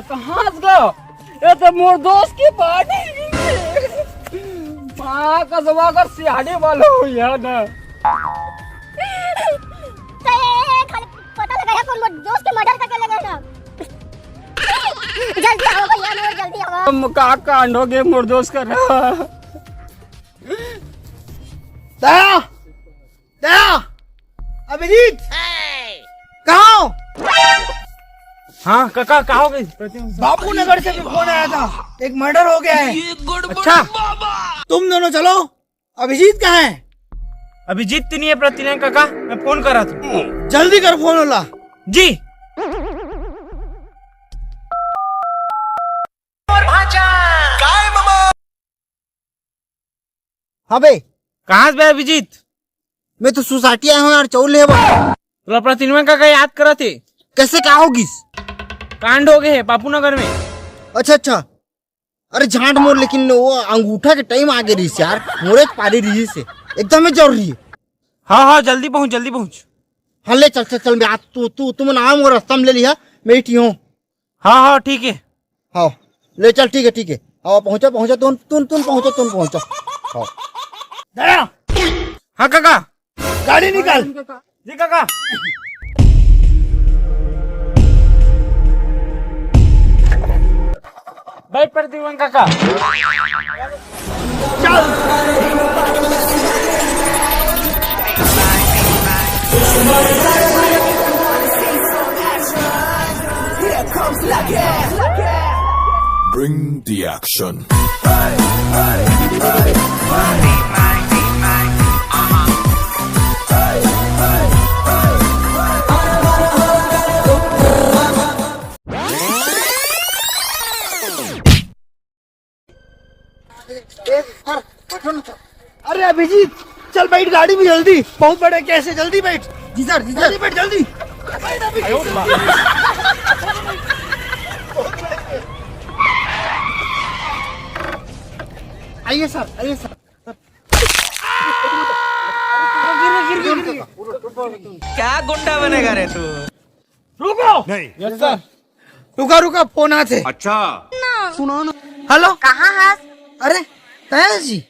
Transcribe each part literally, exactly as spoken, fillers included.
कहाँ से गयो? ये तो मोर दोस्त की पार्टी। माँ का जमा कर सियाने वाला हो यार ना। तो ये खाली पता लगा है कौन मोर दोस्त के मर्डर करके ले गए ना। जल्दी आओ भैया, मोर जल्दी आओ। हम का कांड हो गए मोर दोस्त का ना। दया, दया, अभिजीत, कहाँ हो? हाँ काका, का हो गई? बापू नगर से भी फोन आया था, एक मर्डर हो गया है। अच्छा, तुम दोनों चलो। अभिजीत कहाँ है? अभिजीत तो नहीं है प्रतिनय काका, मैं फोन करा था। जल्दी कर फोन वाला। जी। हाँ बे। कहाँ से बे अभिजीत? मैं तो सोसाइटी आया हूँ यार, चौर ले बा। तोला प्रतिनय काका याद करत हे। कैसे, का हो गिस? कांड हो गए है बापू नगर में। अच्छा अच्छा। अरे झांट मोर, लेकिन वो अंगूठा के टाइम आ गए रहीस यार, मोरे पारी रहीस है, एकदम में जरूरी है। हाँ हाँ, जल्दी पहुँच, जल्दी पहुँच। हाँ ले चल चल चल, मैं आ, तू तू तुम नाम और रास्ता में ले लिया, मैं ही हूँ। हाँ हाँ ठीक है। हाँ ले चल, ठीक है ठीक है। हाँ पहुँचो पहुँचो, तुम तुम तुम पहुँचो, तुम पहुँचो। हाँ। दया, हाँ काका। गाड़ी निकाल। जी काका। बैठ प्रतिनय काका। चल। Bring the action. अरे अभिजीत, चल बैठ गाड़ी में जल्दी, बहुत बड़े केस है, जल्दी बैठ। जी सर, जी सर। जल्दी बैठ, जल्दी। बैठ अभिजीत, जल्दी। आइए सर, आइए सर। क्या गुंडा बनेगा रे तू? रुको। नहीं। Yes sir. रुका रुका, फोन आथे। अच्छा। हेलो। कहाँ हस? अरे तया जी,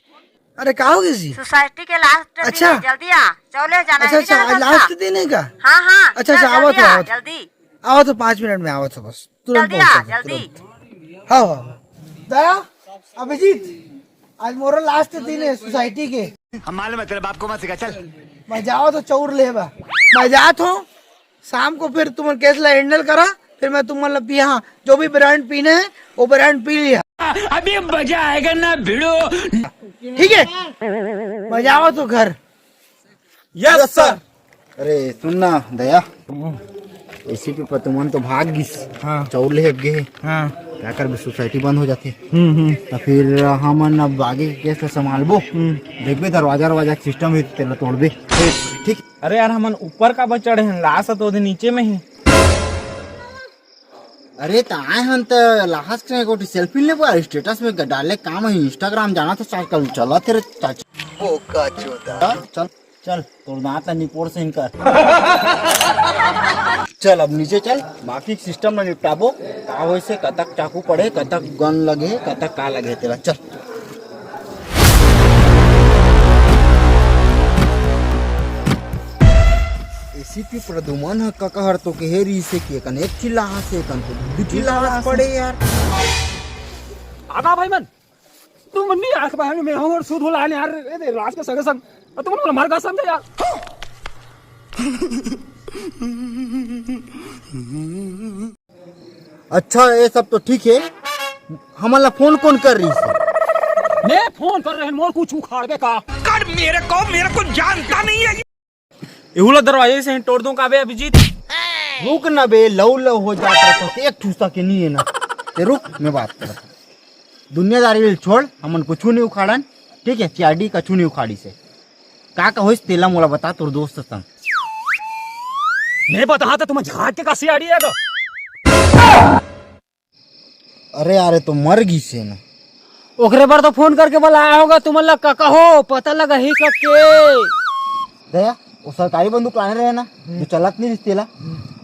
अरे का हो गइस जी? सोसाइटी के लास्ट दिन अच्छा। है, जल्दी आ। चौले जाना है, अच्छा अच्छा, आज लास्ट दिन है का? हाँ हाँ। अच्छा अच्छा, आवत हो, आवत हो। जल्दी। आवत हो, पाँच मिनट में आवत हो, बस तुरंत जल्दी आ, जल्दी। हाँ हाँ। दया, अभिजीत, आज मोरो लास्ट दिन है सोसाइटी के। हम मालूम है तेरे बाप को मत सिखा, चल। मैं जावत हो चौर ले बा। मैं जात हो, शाम को फिर तुमन केस ला हैंडल करा, फिर मैं तुमन ला पिया, जो भी ब्रांड पीने है वो ब्रांड पी लिया। अभी मजा आएगा ना भिड़ो। ठीक है, मैं जावत हो घर। Yes sir. अरे सुन ना दया, एसीपी पतुमन तो भाग गिस। हाँ। चौर ले गे। हाँ। क्या कर, सोसाइटी बंद हो जाती। हम्म हम्म। तो फिर हमन अब आगे के केस ला संभालबो। हम्म। देखबे दरवाजा दरवाजा सिस्टम है तेला तोड़बे। ठीक। अरे यार, हमन ऊपर का बच चढ़े हैं, लाश तो ओदे नीचे में ही। अरे त आए हन त लाहस के गोटी सेल्फी लेबो यार, स्टेटस में डाले काम है, इंस्टाग्राम जाना तो आजकल चला तेरे चाचा। बोका चोदा। चल चल, तोर दांत ला निपोर से इनकर। चल अब नीचे चल, बाकी सिस्टम में निपटाबो। का होइसे, कतक चाकू पड़े, कतक गन लगे, कतक का लगे तेला, चल। एसीपी प्रदुमन ह कका हर तो कहे रहिसे कि एकन एक चिल्लाहस, एकन तो दू चिल्लाहस पड़े यार। आगा भाई मन, तुम मन नहीं आंख बहाने में हो और सूद हो लाने यार, ए दे राज के संग संग, और तुम मन हमारे का समझे यार। अच्छा, ये सब तो ठीक है, हमन ला फोन कौन कर रहिसे? मैं फोन कर रहे हैं, मोर कुछ उखाड़बे का? कर मेरे को, मेरे को जानता नहीं है। एहू ला दरवाजे से ही तोड़ दूं का बे अभिजीत? रुक ना बे, लव लव हो जाता तो एक ठूसा के नहीं है ना। ते रुक, मैं बात करत हूँ। दुनियादारी ल छोड़, हमन कुछू नहीं उखाड़न, ठीक है? चियाडी कछू नहीं उखाड़ीसे। का का होइस तेला मोला बता, तोर दोस्त संग। नहीं बता तो तुम झाड़ के का सियाड़ी है तो। अरे यार, ये तो मर गिस हे ना। ओकरे बर तो फोन करके बुलाया होगा, तुमन ला का कहो, पता लगा ही का के। दया, वो सरकारी बंदूक लाने रहे ना, जो चलत नहीं रिस तेला,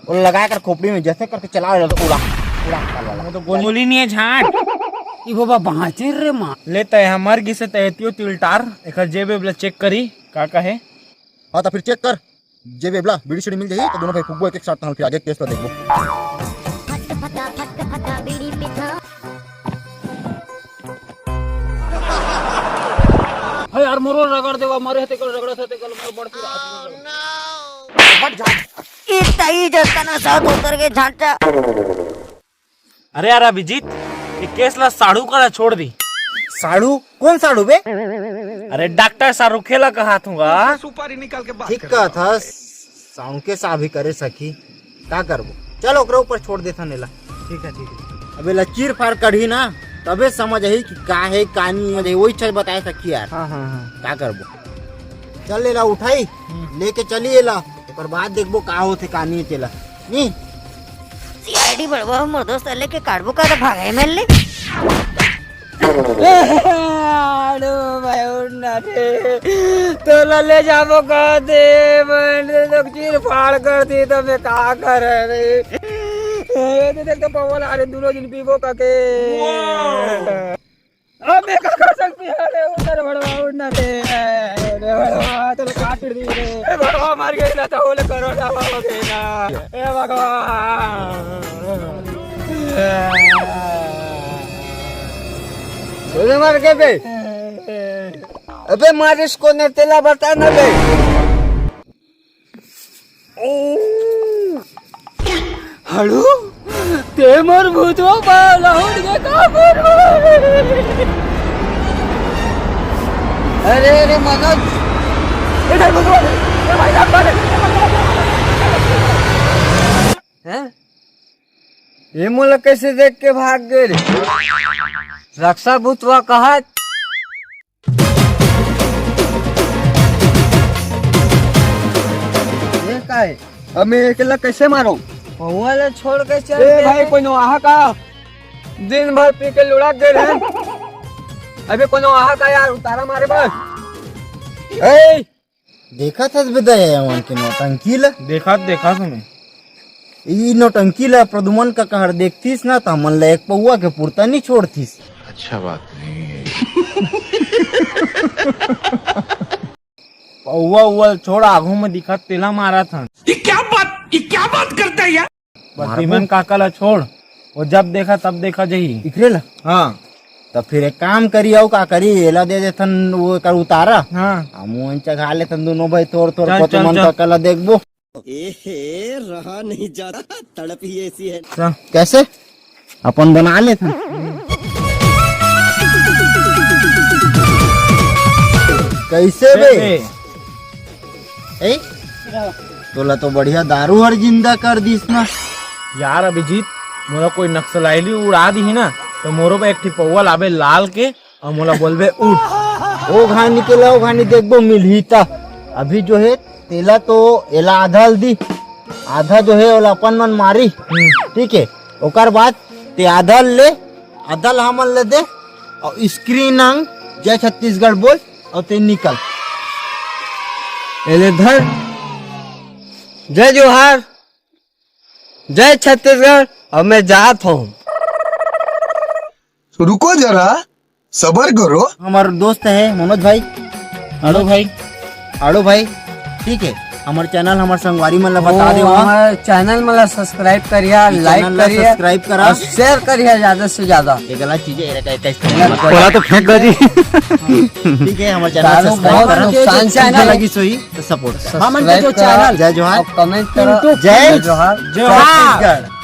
वो लगा कर खोपड़ी में जैसे करके चला रहे तो उड़ा। वो तो गोली नहीं है, झांट। ई बाबा बाँचे रे माँ। ले, तय हा मर गिसे, तय एतियो तिलटार, एकर जेब वेब ला चेक करी, का का हे? हाँ, तो फिर चेक कर, जेब वेब ला, बीड़ी सीड़ी मिल जाही, तो दोनों भाई फुकबो एक एक साथ, तहाँ फिर आगे केस ला देखबो। हे यार, मोरो रगड़ देवा, मरे हे तेकर रगड़ा था, तेकर मोर बड़ पीरा। हट जा। ई तई जतना साथ उतर के झांटा। अरे यार अभिजीत, ये केस ला साढ़ू करा छोड़ दी। साढ़ू? कौन साढ़ू बे? अरे डॉक्टर साढ़ू खेला कहा थूंगा। ठीक कहा था, साढ़ू के साहब ही करे सखी, का करबो? चल ओकरे ऊपर छोड़ देथन एला। ठीक है, ठीक है। अबे ला चीर फाड़ कढ़ी ना, तबे समझ आई कि का है, का नहीं है, वही चीज बताए सखी यार। हाँ, हाँ, हाँ। का करबो? चल एला उठाई, लेके चली एला, ओकर बाद देखबो का होथे, का नहीं तेला। नहीं। सीआईडी बड़वा मोर दोस्त लेके काटबो का तो भागे मेल ले। आड़ो भाई उड़ना रे, तोला ले जाबो का दे, मैं तो चीर फाड़ कर दी तो मैं का कर रे। ये तो देख तो पवन आ रे, दोनों दिन पीबो का के। अबे का कर सकती है रे, उधर बड़वा उड़ना रे। अरे बड़वा, चलो काट दी रे। ए बड़वा मर गई ना, तो बोले करोड़ा हो गई ना। ए भगवान। बोले मर गए बे। अबे मारिस को ने तेला बता ना बे। हड़ू, ते मोर भूतवा पाला उड़ के का करबो? अरे, अरे, मनोज। इधर भूतवा, ए भाई साहब, मारे। हैं? ये मोला कैसे देख के भाग गए रे? रक्षा भूतवा कहा ये का है? अब मैं अकेला कैसे मारूं? पौवा ला छोड़ के चल ए दे। भाई, कोनो आहा का? दिन भर पी के लुढ़क गए हैं। अबे कोनो आहा का यार, उतारा मारे बस। ए, देखा था बे दया मन के नौटंकी ला? देखा, देखा सुने। ई नौटंकी ला प्रदुमन का कहर देखतीस ना, त हमन ला एक पौवा के पुरता नहीं छोड़तीस। अच्छा बात नहीं है। पौवा उवा छोड़, आघू में दिखत तेला मारत हन। ये क्या बात, ये क्या बात करता है यार? बस मारबो। विमन काका ला छोड़, वो जब देखा तब देखा जही। इकरे ला? हाँ। त फिर एक काम करी, अउ का करी, एला दे देथन वो कर उतारा। हाँ। हम वो चघा लेथन दोनों भाई, थोड़ थोड़ चल, चल, प्रदुमन चल। काका ला देखबो। ए हे, रहा नहीं जाता, तड़प ही ऐसी है। चल। कैसे? अपन बना लेथन। कैसे बे? ए, ए। ए? तोला तो बढ़िया दारू हर जिंदा कर दिस ना। यार अभिजीत, मोला कोई नक्सलाइली उड़ा दिही ना, तो मोरो पे एक ठी पौवा लाबे लाल के, अउ मोला बोलबे उठ। ओ घानी के ला, ओ घानी देखबो मिलही ता। अभी जो है तेला तो एला आधा ल दी, आधा जो है ओला अपन मन मारी। हम्म। ठीक है, ओकर बाद ते आधा ल ले, आधा ल हमन ले दे, अउ स्क्रीन अंग जय छत्तीसगढ़ बोल, अउ ते निकल। एले धर। जय जोहार, जय छत्तीसगढ़, अब मैं जात हूँ। रुको जरा, सबर करो। हमार दोस्त है मनोज भाई। आड़ो भाई। आड़ो भाई, ठीक है, हमार चैनल हमार संगवारी मन ला बता ओ, दे वहाँ। हमार चैनल मन ला सब्सक्राइब करिया, ई लाइक चैनल ला करिया, सब्सक्राइब करा। और शेयर करिया ज्यादा से ज्यादा। ये गलत चीज है, ये रखा है, कैसे बोला तो फेंक दो जी। ठीक है, हमारे चैनल दारू सब्सक्राइब बहुत करा। नुकसान चैनल चैनल है। लगी सोई तो सपोर्ट करा। हमन के जो सब्सक्राइब करा, चैनल। जय जोहार। और कमेंट करा। YouTube जय जय जोहार। जोहार। छत्तीसगढ़।